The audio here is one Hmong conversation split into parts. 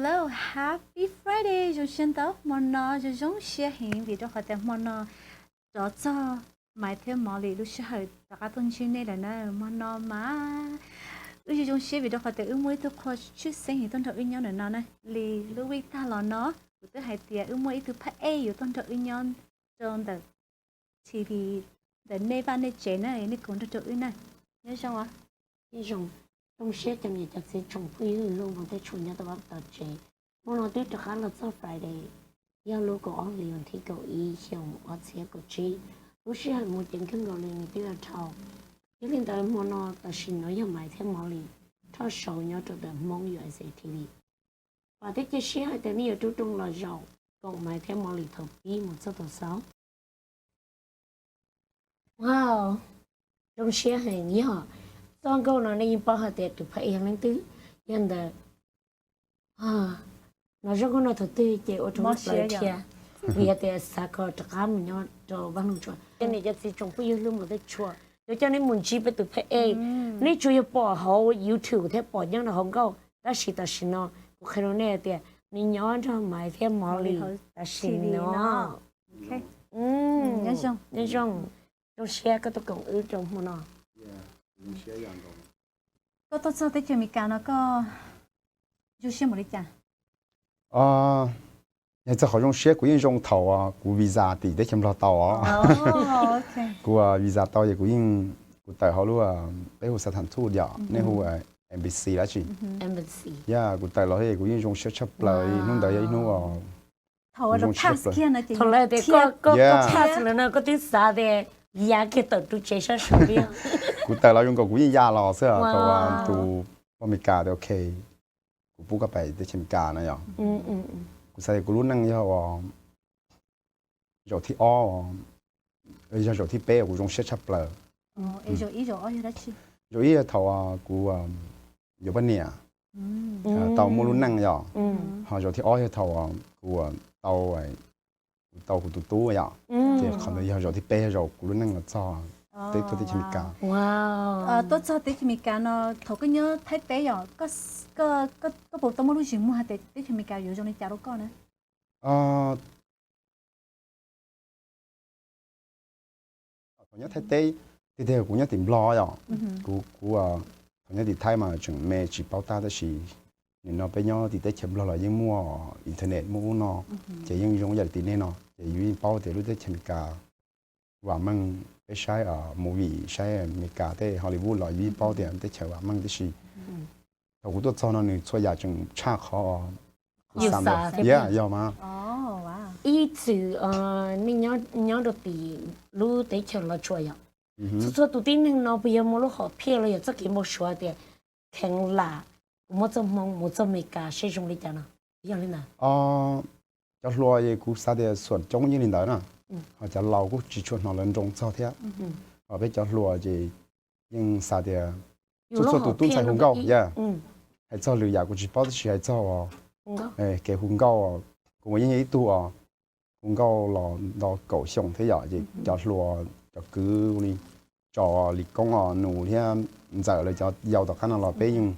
Hello, happy Friday, zoo siab ntau. Hmo no zoo zoo siab heev vim rau qhov tias hmo no rov txog Maiv thiab Molly lub sij hawm rov qab tuaj ntsib nej lawm na. Hmo no mas wb zoo zoo siab vim rau qhov tias wb muaj ib tug qhua tshwj xeeb heev tuaj nrog wb nyob ntawm no na. Li lub week tag los no kuv twb hais tias wb muaj ib tug phab ej yuav tuaj nrog wb nyob rau ntawm T V, ntawm nej vaj nej tsev na, nej koom nrog rau wb na. Nyob zoo os. Nyob zoo, zoo siab cov niam cov txiv tsoom phooj ywg hlub npoo thiab tshua nyob rau vaj rau tsev. Hmo no twb rov qab los txog Friday, yog lub kaum ob hlis vas thib kaum ib xyoo ob txhiab kaum tsib. Lub sij hawm mus ceev kawg nkaus li nws twb yuav dhau. Yog li ntawd hmo no tam sim no yog Maiv thiab Molly thoj sau nyob rau ntawm Hmoob U S A T V. Vam thiab cia siab hais tias nej yuav rub rooj los zaum koom Maiv thiab Molly thaum pib mus txog thaum xaus. Wow, zoo siab heev yog txoj nkauj no nej yeej paub hais tias tus phab ej yog leej twg. Yog ntawd, nov zoo nkauj no thaum twg ces ua rau mob siab dhia, vim tias xav kom rov qab mus nyob rau vaj loog tshua. Cov niam cov txiv tsoom phooj ywg hlub npoo thiab tshua, yuav coj nej mus ntsib peb tus phab ej. Nej tsuas yog pom hauv YouTube thiab pom nyob rau hauv nkauj, tab sis tam sim no kuv qhia rau nej tias nws nyob nrog Maiv thiab Molly tam sim no. Nyob zoo, zoo siab koj tuaj koom wb rau hmo no. Koj tuaj txog teb chaws Amelikas no koj zoo siab npaum li cas? Yog txog qhov zoo siab kuv yeej zoo thaum kuv visa tim teb chaws Nplog tau os. Kuv visa tau ces kuv yeej, kuv tawm hauv lub, peb hu xav tham thuj yom, nej hu embassy dab tsi. Yog kuv tawm los kuv yeej zoo siab tshaj plaws, hnub ntawd yog ib hnub uas zoo siab plaws. Thaum lawv tias koj, koj pass lawm no koj twb xav tias ya kiag tawm tus tsev sab saud li. Kuv tawm los zoo nkaus kuv yeej ya los xwb, thaum tus poj Amelikas tias ok, kuv pub koj pais teb chaws Amelikas no yom. Kuv xav tias kuv lub neej yog uas zaum thib ob, yog zaum thib peb uas kuv zoo siab tshaj plaws. Zaum ib yog thaum kuv yuav poj niam, tau muaj lub neej yom. Ho zaum thib ob yog thaum kuv tau, kuv tau kuv tus tub yom. Ces qhov ntawd yog zaum thib peb yog zaum kuv lub neej los txog teb, tuaj teb chaws Amelikas. Tuaj txog teb chaws Amelikas no thaum koj nyob Thaib teb yom, koj puas tau muaj lub zeem muag hais tias teb chaws Amelikas yuav zoo li cas rau koj na? Thaum nyob Thaib teb, tiag tiag kuv nyob tim Nplog yom. Kuv, kuv thaum nyob tim Thaib mas tseem me tsis paub tab, tab sis nim no peb nyob tim teb chaws Nplog los yeej muaj internet muaj ub no, ces yeej zoo ib yam li tim nej no, ces yus yeej paub tias lub teb chaws Amelikas vam meej. Peb saib movie, saib Amelikas tej Hollywood los yus yeej paub tias teb chaws vam meej tib si. Thaum kuv tuaj txog no nws txhua yam tseem tshaj qhov kuv xav ntawd. Yog mas. Ib txwm nej nyob rau tim lub teb chaws Los Tsuas yom, txhua txhua tus tib neeg no puas yog muaj lub hom phiaj los yog txoj kev npau suav tias kheev lam kuv muab txoj hmoo mus txog Amelikas seb zoo li cas no? Yog li ntawd. Cov hluas es kuv xav tias xuam coob yeej li ntawd na, ho cov laus kuj tsis tshua hnov lawv nroo txog thiab. Ho peb cov hluas ces yeej xav tias txhua txhua tus tub ntxhais hu nkauj, yog hais txog lwm yam kuv tsis paub tab sis hais txog kev hu nkauj, kuv mas yeej yog ib tug hu nkauj los ntau kaum xyoo thiab yom, ces cov hluas cov kwv li Tso, Lis Koob os, Nus thiab Ntxawm lawv cov yau tom qab no los peb yeej,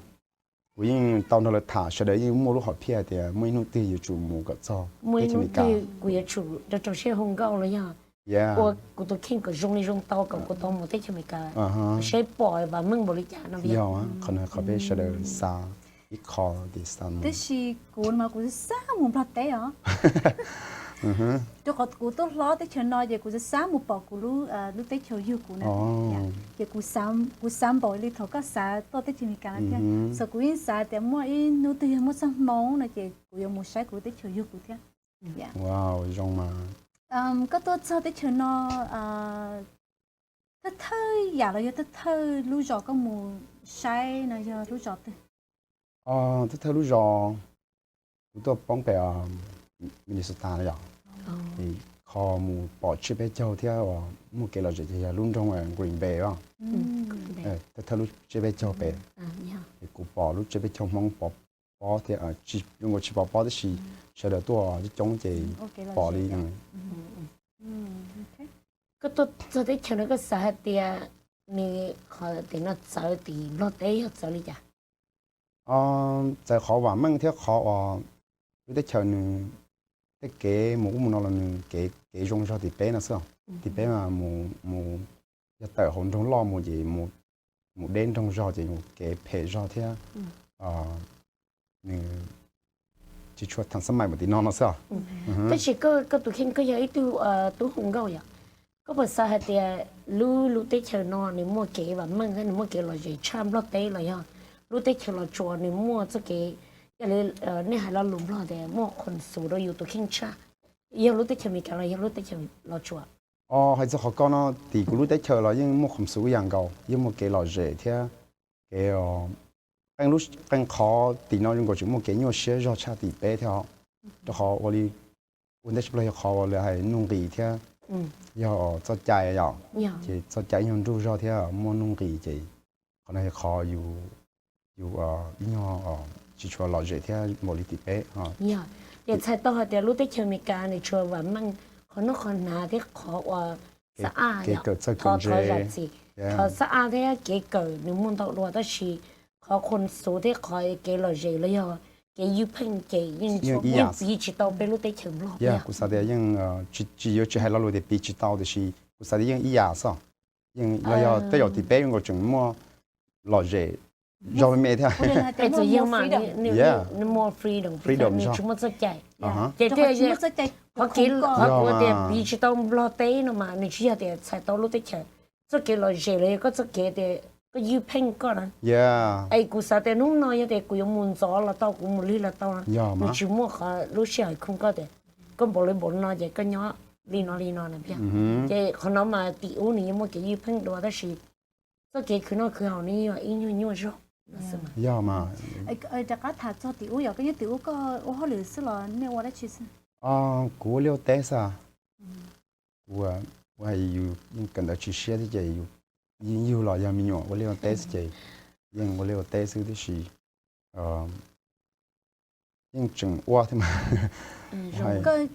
kuv yeej tau nrog lawv tham, sawv daws yeej muaj lub hom phiaj hais tias muaj ib hnub twg yuav tsum mus kom txog teb chaws Amelikas. Kuv yuav tsum rau rau siab hu nkauj los yog ua kuv tus kheej kom zoo li zoo tau kom kuv tau mus teb chaws Amelikas, saib pom vam meej npaum li cas no. Yog qhov no qhov peb sawv daws xav ib qho tias xav mus. Tab sis kuv mas kuv xav mus Nplog teb os. Rau qhov kuv tuaj hlob teb chaws no ces kuv xav mus pom kuv lub teb chaws yug kuv na. Ces kuv xav npaum li thaum koj xav tuaj teb chaws Amelikas no thiab. Txawm kuv yeej xav tias muaj ib hnub twg yog muaj txoj hmoo no ces kuv yuav mus saib kuv lub teb chaws yug kuv thiab. Wow, zoo mas. Koj tuaj txog teb chaws no, thawj thawj yam los yog thawj thawj lub zos koj mus saib no yog lub zos twg? Thawj thawj lub zos, kuv tuaj poob pem Minnesota no yom. Qhov mus pom tsiab peb caug thiab uas muaj kev lom zem ces yog lub nroog Green Bay os. Thawj thawj lub tsiab peb caug pem, es kuv pom lub tsiab peb caug Hmoob pov pob thiab, zoo nkaus tsis pov pob tab sis sawv daws tuaj coob coob ces pom li. Koj tuaj txog teb chaws no koj xav hais tias nws qhov tim no txawv tim Nplog teb yog txawv li cas? Txawv qhov vam meej thiab qhov uas lub teb chaws nws tej kev mus ub mus no los nws kev kev zoo zog tim peb no xwb. Tim peb mas mus mus yog tawm hauv nroog loj mus ces mus deb nroog zog ces mus kev phem zog thiab nws tsis tshua tham xab mais mus tim no no xwb. Tab sis koj tus kheej koj yog ib tug tub hu nkauj yom, koj puas xav hais tias lub lub teb chaws no nws muaj kev vam meej thiab nws muaj kev lom zem tshaj Nplog teb los yog lub teb chaws Los Tsuas nws muaj txoj kev, yog li nej hais lo lus Nplog tias muaj khoom xuv rau yus tus kheej tshaj, yog lub teb chaws Amelikas los yog lub teb chaws Los Tsuas? Hais txog qhov ko no, tim kuv lub teb chaws los yeej muaj khoom xuv ib yam nkaus, yeej muaj kev lom zem thiab kev qee qhov tim no zoo nkaus tseem muaj kev nyuaj siab zog tshaj tim peb thiab os. Rau qhov ua li ua ntej tsis plog yog qhov uas lawv hais nuj nqis thiab yog txoj cai yom, ces txoj cai ib nyuag nruj zog thiab muaj nuj nqis ces qhov no yog qhov yus ib nyuag tsis tshua lom zem thiab npaum li tim peb. Yog, ces txhais tau hais tias lub teb chaws Amelikas nws tsuas vam meej qhov noj qhov hnav thiab qhov uas xab aj, kev kawm txawj kawm ntse, qhov xab aj thiab kev kawm nws muaj ntau dua tab sis qhov khoom xuv thiab qhov kev lom zem los yog kev ywj pheej ces yeej piv tsis tau peb lub teb chaws Nplog. Yog, kuv xav tias yeej tsis yuav tsis hais lo lus tias piv tsis tau tiam sis kuv xav tias yeej ib yam xwb. Yeej los yog tej zaum tim peb nkaus tseem muaj lom zem zog me me thiab. Txawm yog mas nws muaj freedom, freedom nws tsis muaj txoj cai. Ces qhov kev qhov kuv tias piv tsis tau Nplog teb no mas nws tsis yog tias txhais tau lub teb chaws, txoj kev lom zem los yog koj txoj kev tias koj ywj pheej koj na. Es kuv xav tias hnub no yog tias kuv yuav mus ntxov los tau, kuv mus lig los tau, nws tsis muaj qhov lub sij hawm khoo koj tias koj npaum li npaum no ces koj nyob li no li no na. Ces qhov no mas tim ub nws yeej muaj kev ywj pheej dua tab sis txoj kev khwv noj khwv haus nws yog ib nyuag nyuaj zog. Yog mas. Rov qab tham txog tim ub, yog koj nyob tim ub koj ua hauj lwm xwb los nej ua dab tsi xwb? Kuv ua liaj ua teb xwb. Kuv ua, yus yeej kawm ntawv tsis siab thiab ces yus yeej yug los yog me nyuam ua liaj ua teb xwb ces yeej ua liaj ua teb xwb tib si. Yeej tseem ua thiab mas.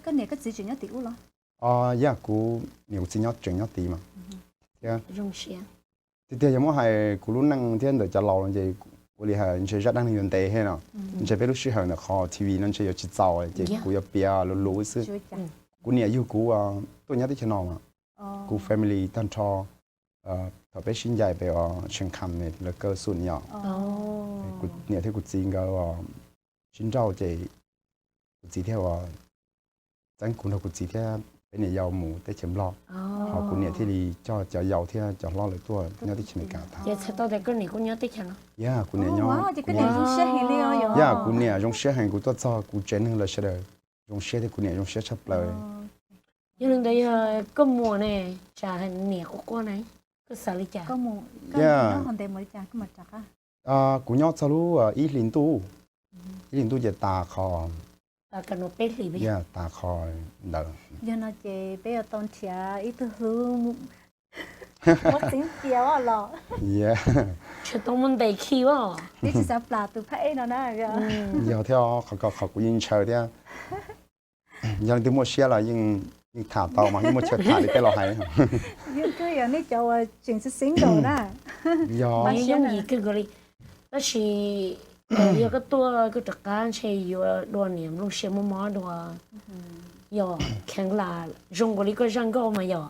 Koj niam koj txiv tseem nyob tim ub los? Yog, kuv niam kuv txiv nyob tseem nyob tid mas. Thiab tiag tiag yog muab hais kuv lub neej thiab ntawm cov laus ces ua li hais ntshe zaj dab neeg yuav ntev thiab no. Ntshe peb lub sij hawm ntawm qhov T V no ntshe yuav tsis txaus ces kuv yuav piav luv luv xwb. Kuv niam yug kuv tuaj nyob teb chaws no mas kuv family tag nrho thaum peb sib ncaim pem Tshee Kham lawv kaw xum yom. Kuv niam thiab kuv txiv nkawd sib nrauj ces kuv txiv thiaj ua txeeb kuv nrog kuv txiv thiab peb niam yau mus teb chaws Nplog. Ho kuv niam thiaj li coj cov yau thiab cov hlob lawv tuaj nyob teb chaws Amelikas tag. Ces txhais tau tias koj niam kuj nyob teb chaws no? Yog, kuv niam nyob. Yog, kuv niam zoo siab heev, kuv tuaj txog kuv tsev neeg lawv sawv daws zoo siab thiab kuv niam zoo siab tshaj plaws. Yog li ntawd yog koj muam ne, tsam niam quaj quaj na, koj xav li cas? Yog, kuv nyob txog lub ib hlis ntuj, ib hlis ntuj ces tas qhov, yog tas qhov ntawd. Yog no ces peb yuav tau nrhiav ib tug hlub muab txeeb cia los. Tsis tau muaj ntes khi os. Peb tsis xav plam tus phab ej no na. Yog thiab, qhov ko qhov kuv yeej ntshaw thiab. Yog leej twg muaj siab los yeej tham tau mas yeej muaj chaw tham li peb los hais. Yeej kawg yog nej cov uas tseem xeeb nkaus na. Yog, yooj yim kawg nkaus li. Tab sis yog koj tuaj koj rov qab ntshe yuav dua niam nplooj siab mob mob dua. Yog, kheev lam zoo nkaus li koj zaj nkauj mas yog,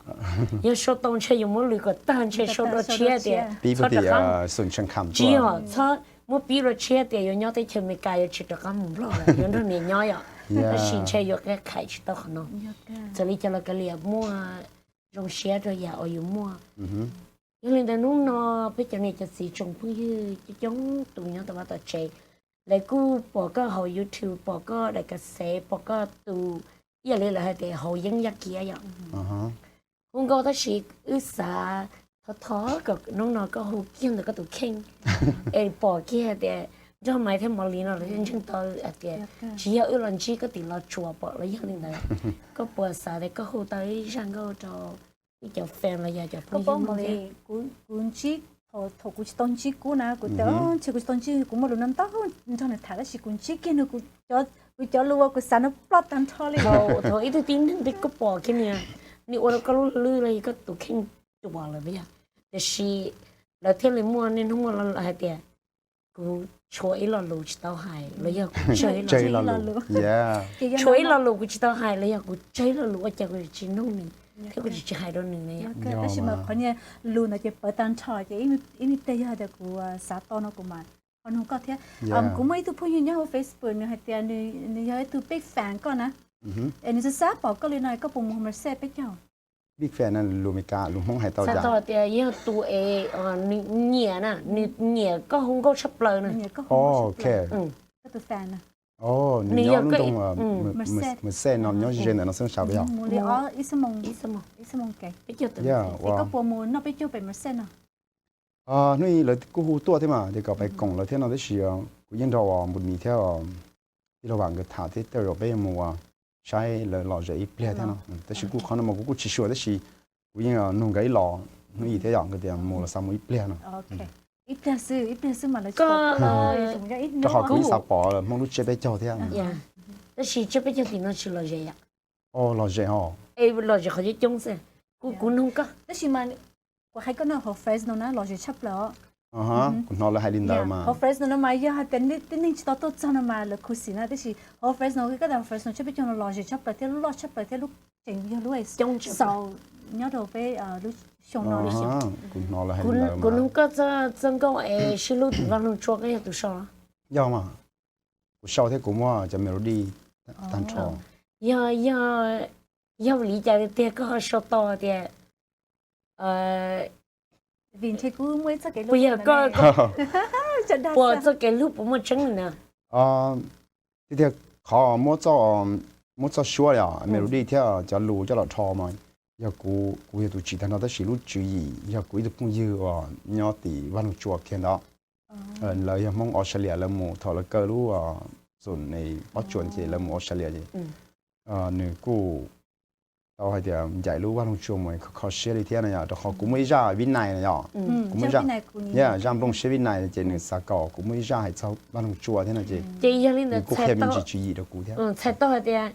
yog sau tau ntshe yuav muab lwm kom tag ntshe sau dua tshiab tias txhob rov qab, tsis yog, txhob muab pib dua tshiab tias yuav nyob teb chaws Amelikas yuav tsis rov qab mus Nplog lawm, yuav nrog niam nyob yom. Tab sis ntshe yuav qia khaiv tsis tau qhov no. Txawm li cas los kav liam muaj zoo siab rau yam uas yus muaj. Yog li ntawd hnub no peb cov niam cov txiv tsoom phooj ywg coob coob tus nyob tom vaj tom tsev, lawv kuj pom koj hauv YouTube, pom koj daim kas xev, pom koj tus, ib yam li lawv hais tias haus yeeb yaj kiab yom. Hu nkauj tab sis wb xav thov thov kom hnub no koj hu kiag ntawm koj tus kheej es pom kiag tias nrog Maiv thiab Mos Lis no lawv thiaj ntseeg tau hais tias tsis yog wb los ntsib koj tim Los Tsuas pom los yog li ntawd. Koj puas xav tias koj hu tau ib zaj nkauj rau wb cov fan los yog cov phooj ywg? Kuv ntsib, thaum kuv tsis tau ntsib Kub na, kuv tias ntshe kuv tsis tau ntsib, kuv muaj lus no ntau nrog nws tham tab sis kuv ntsib kiag nws, kuv cov lus uas kuv xav no ploj tag nrho li. Thaum ib tug tib neeg twg koj pom kiag nias, nws ua rau koj lub hlwb los yog koj tus kheej ruam lawm yog, tiam sis lawv thiaj li muaj niaj hnub muaj lo lus hais tias kuv tshuav ib lo lus tsis tau hais los yog kuv tsawg ib lo lus, tshuav ib lo lus kuv tsis tau hais los yog kuv tsawg ib lo lus ua cas kuv tsis nug nws thiab kuv tsis tsis hais rau nws na yom. Tab sis mas qhov niag lus ntawd ces pawv tag nrho ces ib me pliag yog tias kuv xav tau no kuv mam ho nug koj thiab. Kuv muaj ib tug phooj ywg nyob hauv Facebook nws hais tias nws yog ib tug big fan koj na. Es nws xav xav pom koj li no koj puas mus Merced peb caug? Big fan lus Meskas, lus Hmoob hais tau cas? Tias yog tus es nws nyiam na, nws nyiam koj hu nkauj tshaj plaws na. Nws nyob lub nroog Merced no nyob ze ze ntawm no xwb sab yog. Koj puas mus noj peb caug pem Merced no? Hnub ib lawv kuj hu tuaj thiab mas ces kom pais koom lawv thiab no tab sis kuv yeej nrog uas Npus Mis thiab tij laug Vam nkawd tham thiab tej zaum peb mus saib lawv lom zem ib pliag thiab no. Tab sis kuj qhov no mas kuv kuj tsis sure tab sis kuv yeej nug nkawd ib los hnub ib thiab yom, nkawd tias mus los xav mus ib pliag no. Ib pliag xwb, ib pliag xwb mas lawv tsis tau. Rau qhov kuv yeej xav pom Hmoob lub tsiab peb caug thiab. Tab sis tsiab peb caug tim no tsis lom zem yom. Lom zem ho. Lom zem qhov coob coob xwb. Kuv kuv nug koj. Tab sis mas kuv hais koj no hauv Fresno na lom zem tshaj plaws os. Kuv hnov lawv hais li ntawd mas. Hauv Fresno no mas yog hais tias tib neeg tsis tau tuaj txog no mas lawv khuv xim na tab sis hauv Fresno koj tias hauv Fresno tsiab peb caug no lom zem tshaj plaws thiab lub loj tshaj plaws thiab lub tseem yog lub xaus nyob rau peb lub xyoo no. Kuv hnov lawv hais li ntawd mas. Kuv nug koj txog txoj nkauj es sib hlub tim Vaj Loog Tsua koj yog tus sau los? Yog mas, kuv sau thiab kuv muab cov melody tag nrho. Yog, yog, yog vim li cas tiag koj ho sau tau tias vim ntshe kuv muaj ib txoj kev hlub puas yog koj, puas txoj kev hlub puas muaj tseeb li na? Tiag tiag qhov muab txoj, muab txoj suab li os, melody thiab cov lus coj los dhos mas yog kuv, kuv yog tus tsim tag nrho tab sis lub tswv yim yog kuv ib tug phooj ywg uas nyob tim Vaj Loog Tsua kiag ntawd. Lawv yog Hmoob Australia lawv mus thaum lawv kaw lub xum pob tsuas ces lawv mus Australia ces nws kuj tau hais tias ncaim lub Vaj Loog Tsua mus kho kho siab li thiab no yom, rau qhov kuv muaj ib zaj vib nais no yom, kuv muaj zaj nplooj siab vib nais ces nws xav kom kuv muaj ib zaj hais txog Vaj Loog Tsua thiab no ces nws kuj qhia me ntsis tswv yim rau kuv thiab. Txhais tau hais tias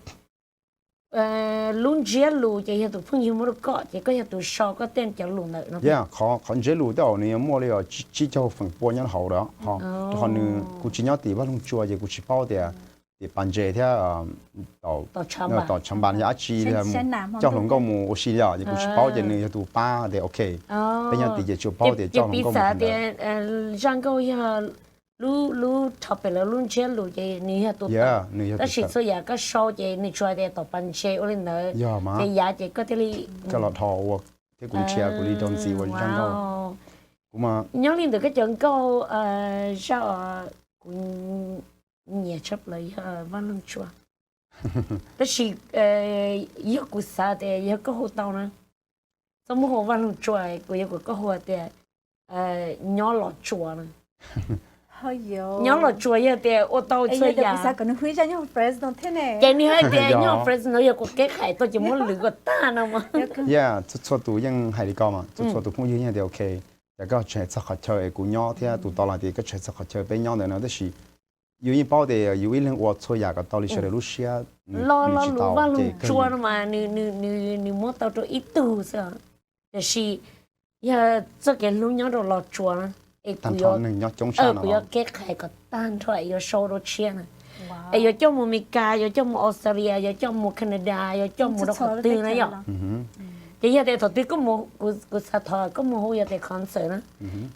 lub ntsiab lus ces yog tus phooj ywg muab rau koj ces koj yog tus sau koj tej cov lus ntawd no. Qhov ntsiab lus tej zaum nws yuav muaj li tsib caug feem pua nyob hauv lawm, rau qhov nws, kuv tsis nyob tim Vaj Loog Tsua ces kuv tsis paub tias tim Pas Ntses thiab tom Tshav Npas yog dab tsi, coj hluas nkauj mus ua si li os ces kuv tsis paub ces nws yog tus pab tias ok, peb nyob tid ces tsuas paub tias coj hluas nkauj mus tias zaj nkauj yog lub, lub topic los lub ntsiab lus ces nws yog tus tau, tab sis txhua yam koj sau ces nws tsuas hais tias tom Pas Ntses ua li ntawd ces yav ces koj thiaj li coj los dhos ua thiab kuv nrhiav kuv li rau ntxiv ua zaj nkauj. Kuv mas nyob li ntawd koj cov nkauj zaj kuv nyiam tshaj plaws yog Vaj Loog Tsua. Tab sis yog kuv xav tias yog koj hu tau na, txhob muab hu Vaj Loog Tsua, kuv yuav kom koj hu tias Nyob Los Tsuas na. Nyob Los Tsuas yog tias ua tau txhua yam. Ces nws hais tias nyob Fresno yog kuv qeb hais tau ces muab lwv kom tag no mas. Txhua tus yeej hais li ko mas, txhua tus phooj ywg yeej tias ok, cas koj tsis hais txog qhov chaw es kuv nyob thiab tus tod los tias koj tsis hais txog qhov chaw peb nyob ntawd no tab sis yus yeej paub tias yus ib leeg ua txhua yam kom tau li sawv daws lub siab. Lo lo lus Vaj Loog Tsua no mas nws muab tau rau ib tug xwb, tiam sis yog txoj kev hlub nyob rau Los Tsuas na, es kuv yuav qeb qhais kom tag nrho es yuav sau rau tshiab na, es yuav coj mus Amelikas, yuav coj mus Australia, yuav coj mus Canada, yuav coj mus rau qhov twg na yom. Ces yog tias thaum twg kuv xav thov koj mus hu yog tias concert na,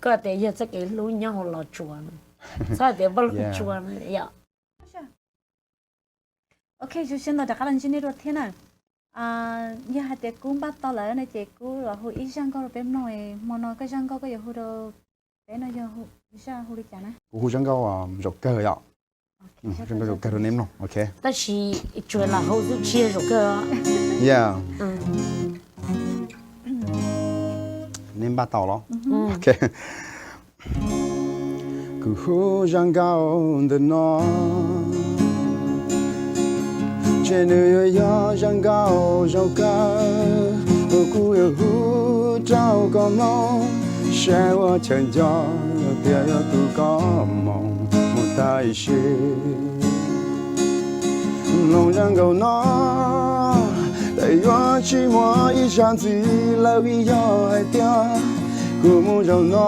koj tias yog txoj kev hlub nyob hauv Los Tsuas na, txhob hais tias Vaj Loog Tsua na yom. Ok, zoo siab ntau rov qab los ntsib nej dua thiab na. Yog hais tias kuv npaj tau lawm no ces kuv los hu ib zaj nkauj rau peb mloog. Hmo no koj zaj nkauj koj yuav hu rau peb no yog zaj hu li cas na? Kuv hu zaj nkauj zaum kawg yom. Zaj nkauj zaum kawg rau nej mloog, ok. Tab sis tsuas lam hu xwb tsis yog zaum kawg. Yeah. Nej npaj tau los? Ok. Kuv hu zaj nkauj ntawm no, ces nws yuav yog zaj nkauj zaum kawg uas kuv yuav hu rau koj mloog, saib ua chaw nco tias yog tus koj mus tag ib sim. Mloog zaj nkauj no, yuav tsis muaj ib zaj ntxiv lawm vim yog hais tias kuv mus zaum no,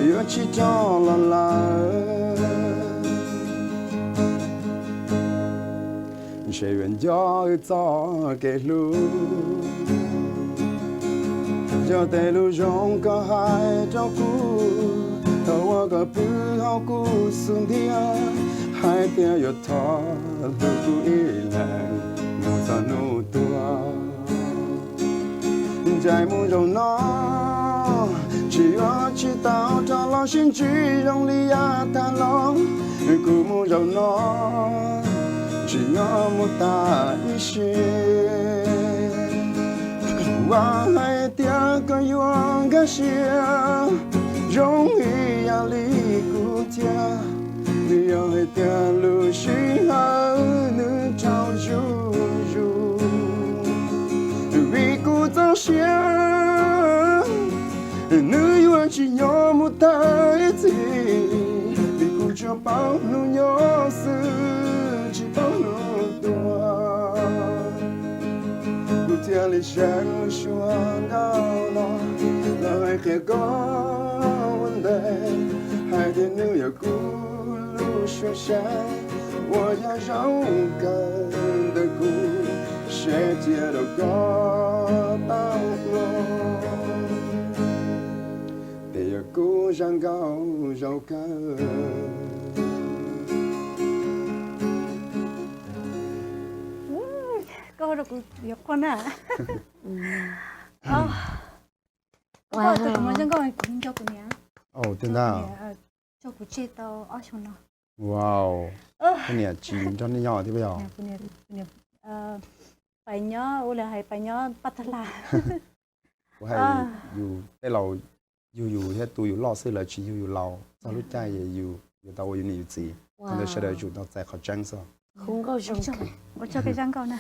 yuav tsis rov los lawm. Ntshe yuav nco wb txoj kev hlub, yog tej lus zoo koj hais rau kuv thaum uas koj pw hauv kuv xub ntiag, hais tias yuav thov hlub kuv ib leeg mus txog hnub tuag. Ncaim mus zaum no, tsis yuav tsis tau rov los sib ntsib zoo li yav tag los. Kuv mus zaum no, tsis yuav mus tas ib sim. Vam hais tias koj yuav nkag siab zoo ib yam li kuv thiab. Nws yog hais tias lub sij hawm nws tsaus zuj zus, vim kuv txoj sia nws yuav tsis nyob mus tag ib txhis, vim kuv tsuas paub hnub nyob xwb tsis paub hnub tuag. Kuv thiaj li seev lub suab nkauj no los hais qhia koj ua ntej, hais tias nws yog kuv lub suab seev uas yog zoo kawg ntawm kuv, seb cia rau koj tau mloog, ces yog kuv zaj nkauj zoo kawg. Koj ua rau kuv yuav quaj na. Koj ua tus qhov muag zoo nkauj, kuv nco kuv niam, kuv niam tso kuv tseg tau ob xyoos no. Wow, koj niam tsis nrog nej nyob thiab puas yog? Pais nyob ua li hais pais nyob paj tag hla. Kuv hais yus tej laus yug yus thiab tu yus loj xwb, lawv tsis yug yus laus txog lub caij yus yuav tau ua yus niam yus txiv. Qhov ntawd sawv daws yuav tsum tau txais qhov tseeb xwb. Ua tsaug, ua tsaug koj zaj nkauj na.